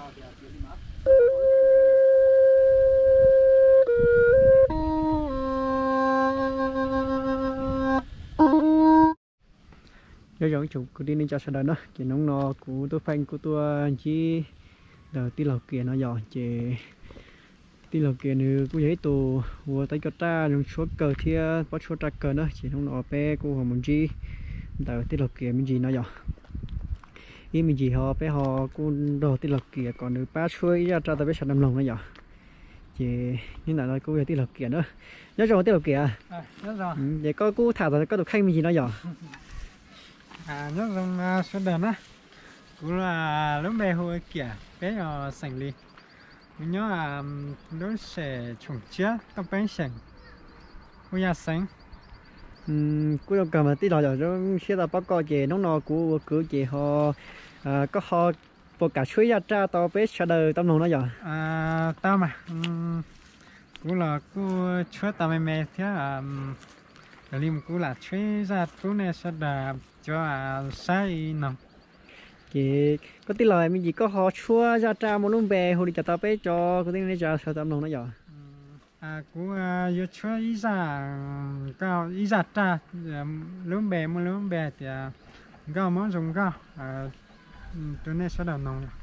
Nyob zoo ib tsoom kwv tij neej tsa sawv daws na, ces hnub no kuv Tub Feej kuj tuaj ntsib ntawm tij laug Kias no yom, ces tij laug Kias nws kuj yog ib tug ua tau cov raj zoo tshuab kawg thiab pob tshuab raj kawg na, ces hnub no peb kuj ho mus ntsib ntawm tij laug Kias me ntsis no yom. Ib me ntsis ho peb ho kuj nrog tij laug Kias kom nws pab tshuab ib zaj raj tau peb sawv daws mloog no yom. Ces nyob ntawm no kuj yog tij laug Kias na. Nyob zoo tij laug Kias. Ces koj kuj tham txog koj tus kheej me ntsis no yom. Nyob zoo sawv daws na, kuv lub npe hu ua Kias, peb yog xeem Lis. Kuv nyob lub sij Tshoom Tsiab, Tooj Peeb, xeem Hub Yaj Xeev. Kuj zoo kawg mas tij laug yom, zoo siab tau pom koj ces hnub no kuv ua kwv ces ho, koj ho puas kam tshuab ib zaj raj tau peb sawv daws tau mloog no yom? Tau mas, kuv los kuj tshuab tau me me thiab, yog li kuv lam tshuab ib zaj pub nej sawv daws cov saib ib no. Ces koj tij laug me ntsis koj ho tshuab zaj raj muaj lub npe hu li cas tau peb cov kwv tij neej tsa sawv daws tau mloog no yom? Kuv yuav tshuab ib zaj, ib zaj raj, lub npe muaj lub npe hais tias Nkauj Mob Zoo Nkauj, rau nej sawv daws mloog.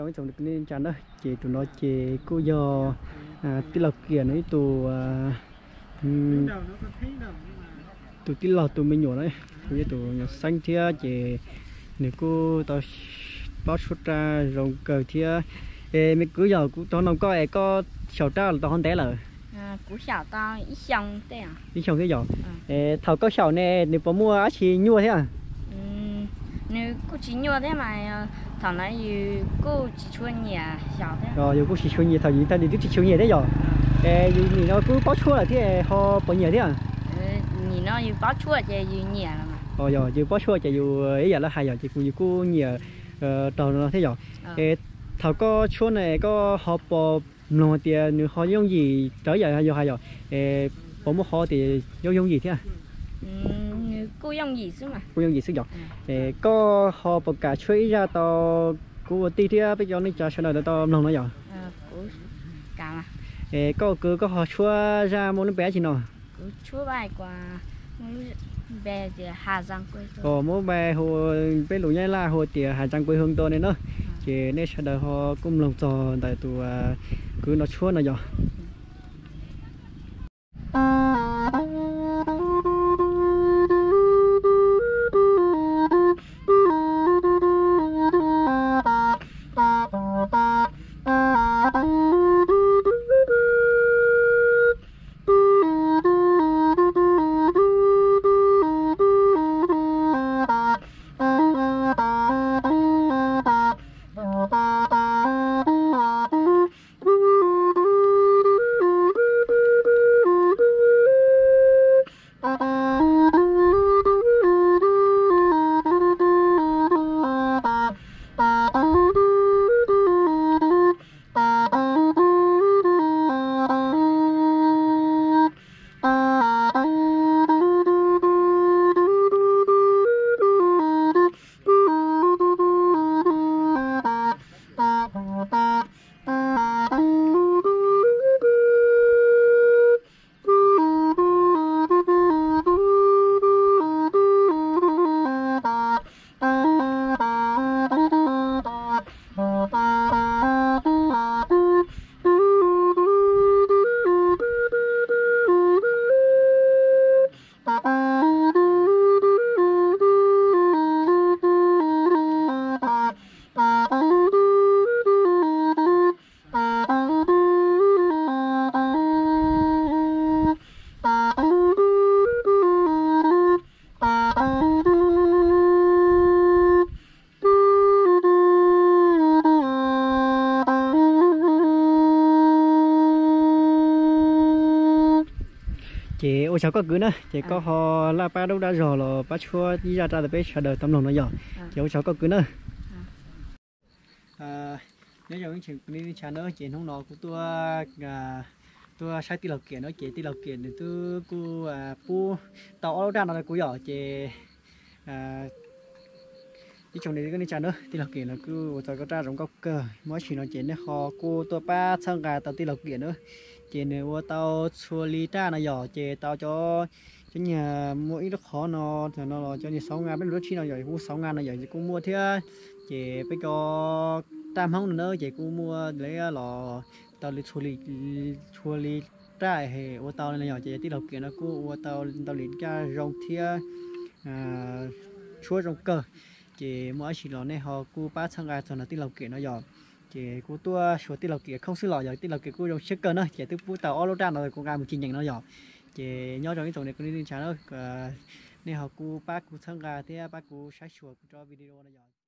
Tsoom niam txiv na, ces tus no ces kuj yog tij laug Kiam no ib tug, tus tij laug tus me nyuam na, kuj yog tus nyuam xeeb thiab ces nws kuj tau pob tshuaj raj zoo kawg thiab. Es me kwv, yog kuv tau hnov koj es koj xyaum raj los tau ho ntev lawm? Ib xyoos thiab yog? Es thaum koj xyaum ne nws puas muaj dab tsi nyuaj thiab? Nws kuj tsis nyuaj thiab mas, thaum ntawd yus kuj tsis tshua nyiam xyaum thiab. Yus kuj tsis tshua nyiam, thaum yus tag nws twb tsis tshua nyiam thiab yog? Es yus nim no kuj pob tshuaj lawm thiab ho puas nyiam thiab? Nim no yus pob tshuaj ces yus nyiam. Yog yus pob tshuaj ces yus ib yam li hais yog ces kuv yus kuj nyiam raug no thiab yog? Es thaum koj tshuab no koj ho puas mloog tias nws ho yooj yim raws yam yus hais yog? Es puas muaj qhov tias yooj yooj yim thiab? Kuj yooj yim xwb yog? Es koj ho puas kam tshuab ib zaj tau kuv ua tij thiab peb cov neej tsa sawv daws tau mloog no yog? Es koj kwv, koj ho tshuab zaj muaj lub npe dab tsi no? Muab npe hu, peb lus Nyab Laj hu tias Hà Giang quê hương Ntoo ne na. Ces nej sawv daws ho kuj mloog txog ntawm tus kwv no tshuab no yog. Ces ua tsaug koj kwv na, ces koj ho laj pab dub dab zog los pab tshuab ib zaj raj rau peb sawv daws tau mloog no yog. Ces ua tsaug koj kwv na. Nyob zoo ib tsoom kwv tij neej tsa na, ces hnub no kuv tuaj, tuaj saib tij laug Kiam na, ces tij laug Kiam nws twb kuj pub tau ob lub raj no rau kuv yom, ces ib tsoom kwv tij neej tsa na, tij laug Kiam los kuj ua tau koj raj zoo nkauj kawg, muaj dab tsi no ces nej ho kuj tuaj pab txhawb nqa tau tij laug Kiam na. Ces nws ua tau txhua li raj no yog, ces tau cov, cov niag muaj ib lub qhov no, no los cov niag xauv nga, peb lub tshib no yog kuj xauv nga no yog kuj muaj thiab. Ces peb cov raj Hmoob no na ces kuj muaj li los tau li txhua li, txhua li raj ua tau no yog, ces tij laug Kiam no kuj ua tau ntau li raj zoo thiab tshuab zoo kawg. Ces muaj dab tsi los nej ho kuj pab txhawb nqa txog nws tij laug Kiam no yog. Ces kuv tuaj xyuas tij laug Kiam khoom xwb los yog tij laug Kiam kuj zoo siab kawg na, ces twb pub tau ob lub raj no kuv nqa mus tsis nyeem no yog. Ces nyob zoo ib tsoom kwv tij neej tsa na, nej ho kuj pab kuv txhawb nqa thiab pab kuv saib xyuas kuv cov video no yog.